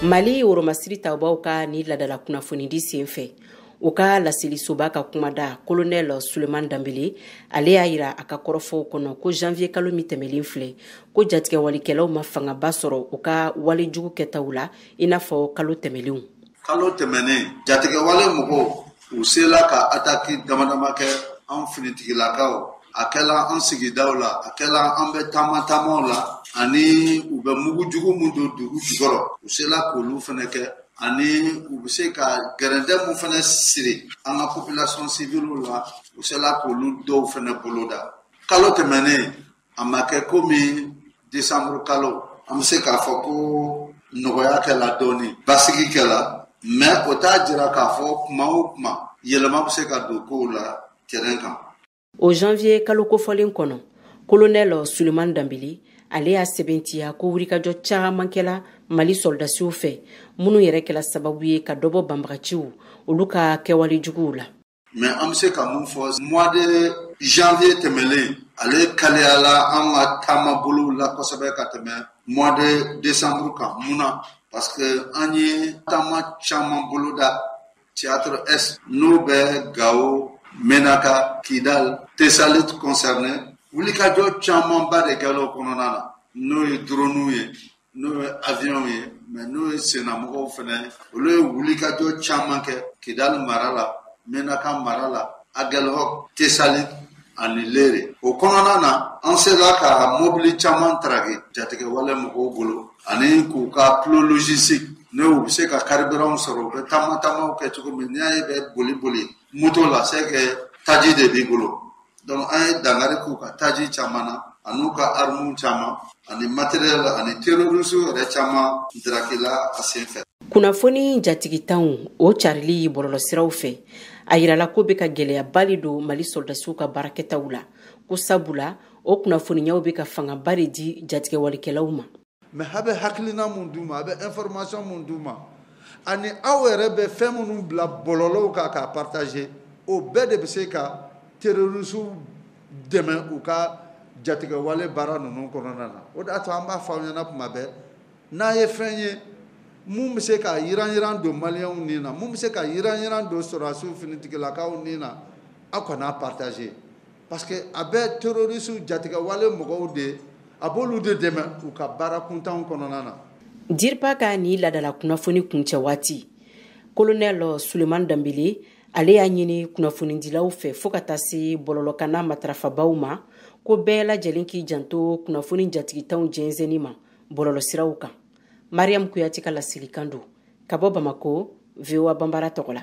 Mali woromasiri tabaw ka ni ladala kunnafonidi senfɛ, u ka laselisoba ka kumada, Colonel Suleman Danbele, ale y'a yira a ka kɔrɔfɔw kɔnɔ ko janvier kalo min tɛmɛlen filɛ, ko jatigɛwalikɛlaw ma fangaba sɔrɔ u ka walejugu kɛtaw la i n'a fɔ kalo tɛmɛlenw. Kalo tɛmɛnen, jatigɛwale mɔgɔw u sela ka attaque dama dama kɛ an finitigilakaw. A kɛla an sigidaw la, a kɛla an bɛ taama taamaw la, ani u bɛ mugujugu mun don dugu jukɔrɔ, u sela k'olu fɛnɛ kɛ, ani u bɛ se ka gɛrɛntɛ mun fɛnɛ siri an ka population civile la, u sela k'olu dɔw fɛnɛ boloda. Kalo tɛmɛnen, a ma kɛ komi décembre kalo. An bɛ se k'a fɔ ko nɔgɔya kɛla dɔɔni, basigi kɛla, mais o t'a jira k'a fɔ kuma o kuma yɛlɛma bɛ se ka don kow la terrain kan. O janvier kalo kofɔlen kɔnɔ, Colonel Suleman Danbele, ale y'a sɛbɛntiya ko wulikajɔ caman kɛla Mali sɔrɔdasiw fɛ, minnu yɛrɛ kɛla sababu ye ka dɔ bɔ banbagaciw olu ka kɛwale juguw la. Mais an bɛ se ka mun fɔ? Mois de janvier tɛmɛlen, ale kaliyala an ka taamabolow la kosɛbɛ ka tɛmɛ mois de décembre kan. Mun na? Parce que an ye taama caman boloda théâtre est, n'o bɛ Gao, Menaka, Kidal, Tessalit concerné. Wulikajɔ camanba de kɛla o kɔnɔna na, n'o ye drone ye, n'o ye avion ye, mais n'o ye sennamɔgɔw fɛnɛ ye. Olu ye wulikajɔ caman kɛ Kidal mara la, Menaka mara la, Aguelhok, Tessalit ani Lere. O kɔnɔna na, an sela ka mobili caman traquer jatigɛwale mɔgɔw bolo, ani k'u ka plo logistique, n'o u bɛ se ka carburant sɔrɔ, u bɛ taama taamaw kɛ cogo min. N'i y'a ye bɛ boli boli moto la, c'est que taji de b'i bolo. Donc an ye dankari k'u ka taji caman na, ani ka armes caman, ani matériel, ani terroriste yɛrɛ caman darakila a sen fɛ. Kunnafoni jatigitanw o carili bɔlɔlɔsiraw fɛ, a yirala ko bɛ ka gɛlɛyaba de don Mali sɔrɔdasiw ka baarakɛtaw la, ko sabula o kunnafoniyaw bɛ ka fangaba de di jatigɛwalikɛlaw ma. Mais a bɛ hakilina mun d'u ma, a bɛ information mun d'u ma, ani aw yɛrɛ bɛ fɛn minnu bila bɔlɔlɔw kan k'a partager, o bɛɛ de bɛ se ka terroriste dɛmɛ u ka jatigɛwale baara ninnu kɔnɔna na. O de y'a to an b'a fɔ aw ɲɛna kuma bɛɛ, n'a ye fɛn ye mun bɛ se ka yiran yiran don maliyɛnw ni na, mun bɛ se ka yiran yiran don sɔrɔdasiw finitigilakaw ni na, aw kana partager, parce que a bɛ terroriste, jatigɛwale mɔgɔw de, a b'olu de dɛmɛ u ka baara kuntanw kɔnɔna na. DIRPA ka ni ladala kunnafoni kuncɛ waati, Colonel Suleman Danbele, ale y'a ɲini kunnafonidilaw fɛ, fo ka taa se bɔlɔlɔkanna matarafabaw ma, ko bɛɛ lajɛlen k'i janto kunnafoni jatigitanw jɛnsɛnni ma bɔlɔlɔsiraw kan. Mariam Kuyate ka laselikan don ka bɔ Bamako, VOA Banbara tɔgɔ la.